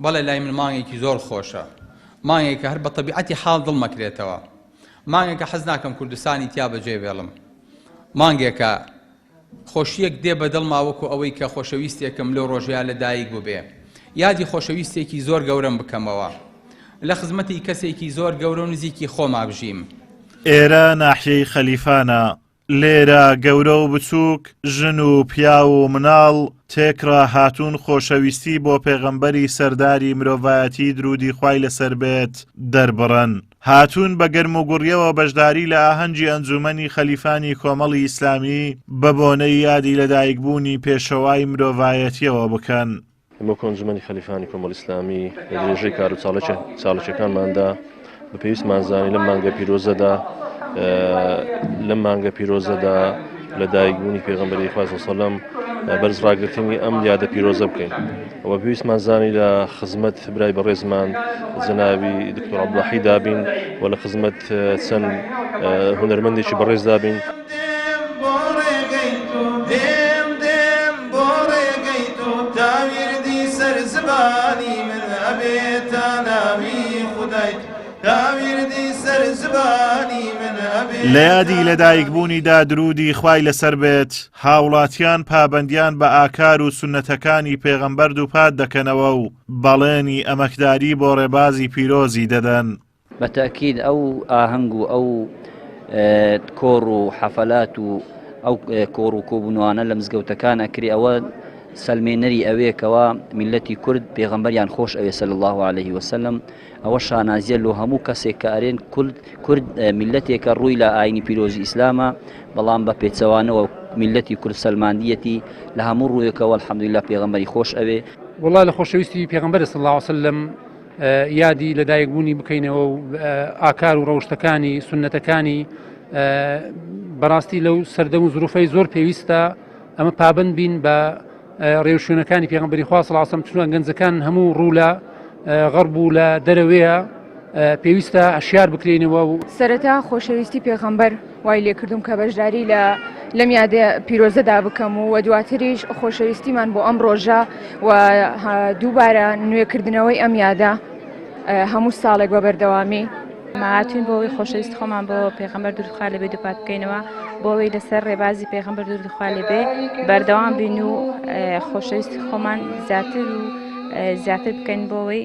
بەڵێ لای من مانگێکی زۆر خۆشە. مانگێکە هەر بە تەبیعەتی حاڵ دڵم ئەکرێتەوە. مانگێکە حەز ناکەم کوردستانی تیا بەجێ بێڵم. مانگێکە خۆشییەک دێ بە دڵما وەکو ئەوەی کە خۆشەویستێکم لەو ڕۆژەیا لە دایک بووبێ. یادی خۆشەویستێکی زۆر گەورەم بکەمەوە. لە خزمەتی کەسێکی زۆر گەورە و نزیکی خۆما بژیم. ئێرە ناحیەی خەلیفانە، لێرە گەورە و بچووک، ژن و پیاو و مناڵ تێکڕا هاتوون خۆشەویستی بۆ پێغەمبەری سەرداری مرۆڤایەتی دروودی خوای لەسەر بێت دەربڕن. هاتوون بە گەرموگوڕیەوە بەشداری لە ئاهەنگی ئەنجوومەنی خەلیفانی کۆمەڵی ئیسلامی بە بۆنەی یادی لەدایکبوونی پێشەوای مرۆڤایەتیەوە بکەن. ئێمە وەکو ئەنجومەنی خەلیفانی کۆمەڵی ئیسلامی لە درێژەی کار و چاڵەکیەکانماندا بە پێویستمان زانی لەم مانگە پیرۆزەدا لەم مانگە پیرۆزەدا لە دایکبوونی پێغەمبەری خوا سەلەم بەرز ڕاگرتنی ئەم یادە پیرۆزە بکەین ئەوە پێویستمان زانی لە خزمەت برای بەڕێزمان جەنابی دکتۆر عەبدوڵاحی دابین و لە خزمەت چەند هونەرمەندێکی بەڕێزدا بین. لە یادی لەدایکبوونیدا دروودی خوای لەسەر بێت، هاوڵاتیان پابەندیان بە ئاکار و سوننەتەکانی پێغەمبەر دووپات دەکەنەوە و بەڵێنی ئەمەکداری بۆ ڕێبازی پیرۆزی دەدەن. بە تەئکید ئەو ئاهەنگ و ئەو کۆڕ و حەفەلات و ئەو کۆڕ و کۆبوونەوانە لە مزگەوتەکان ئەکرێ ئەوە سەلمێنەری ئەوەیە کەوا میلەتی کورد پێغەمبەریان خۆش ئەوێ صلی الله علیه وسلم ئەوە شانازیە لۆ هەموو کەسێک کە ئەرێن کورد کورد میلەتێکە ڕووی لە ئاینی پیرۆزی ئیسلامە بەڵام بە پێچەوانەوە میلەتی کورد سەلماندیەتی لە هەموو ڕوویەکەوە الحمدلله پێغەمبەری خۆش ئەوێ. وەڵا لە خۆشەویستی پێغەمبەر صلی اللە علیه وسلم یادی لەدایکبوونی بکەینەوە و ئاکار و ڕەوشتەکانی سوننەتەکانی بەڕاستی لەو سەردەم و زروفەی زۆر پێویستە ئەمە پابند بین بە ڕێوشوێنەکانی پێغمبەری خوا صلی الله علیه و گەنجەکان هەموو ڕوو لە غەرب و لە دەرەوەیە پێویستە هەشیار بکرێنەوە و سەرەتا خۆشەویستی پێغەمبەر وای لێکردوم کە بەشداری لە لەم یادە پیرۆزەدا بکەم و و دواتریش خۆشەویستیمان بۆ ئەم ڕۆژە و دووبارە نوێکردنەوەی ئەم یادە هەموو ساڵێک بە بەردەوامی. هاتوین بۆ ئەوەی خۆشەویستی خۆمان بۆ پێغەمبەر درود خوا لێبێ دووپات بکەینەوە بۆ ئەوەی لەسەر ڕێبازی پێغەمبەر درود خوا لێبێ بەردەوام بین و خۆشەویستی خۆمان زیاتر و زیاتر بکەین بۆ ئەوەی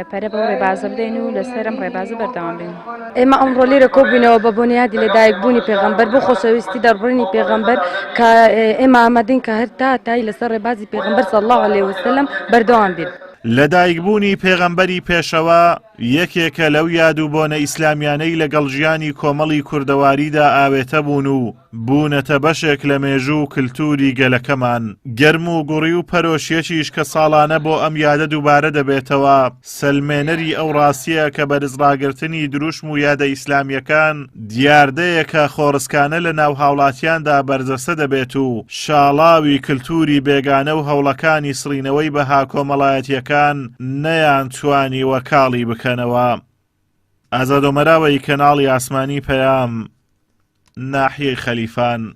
پەرە بەو ڕێبازە بدەین و لەسەر ئەم ڕێبازە بەردەوام بین. ئێمە ئەمڕۆ لێرە کۆبووینەوە بە بۆنەی یادی لەدایکبوونی پێغەمبەر بۆ خۆشەویستی دەربڕینی پێغەمبەر کە ئێمە ئامادەین کە هەر تا هەتایی لەسەر ڕێبازی پێغەمبەر صلی اللە علیه وسلم بەردەوام بین. لەدایکبوونی پێغەمبەری پێشەوا یەکێکە لەو یاد و بۆنە ئیسلامیانەی لەگەڵ ژیانی کۆمەڵی کوردەواریدا ئاوێتە بوون و بوونەتە بەشێک لە مێژوو و کلتوری گەلەکەمان. گەرم و گوڕی و پەرۆشیەکیش کە ساڵانە بۆ ئەم یادە دووبارە دەبێتەوە، سەلمێنەری ئەو ڕاستییە کە بەرزڕاگرتنی دروشم و یادە ئیسلامییەکان دیاردەیەکە خۆڕسکانە لە ناو هاوڵاتیاندا بەرجەستە دەبێت و شاڵاوی کلتوری بێگانە و هەوڵەکانی سڕینەوەی بەها کۆمەڵایەتییەکان نەیانتوانیوە کاڵی بکەنەوە. ئازاد ئۆمەراوەی کەناڵی ئاسمانی پەیام، ناحیەی خەلیفان.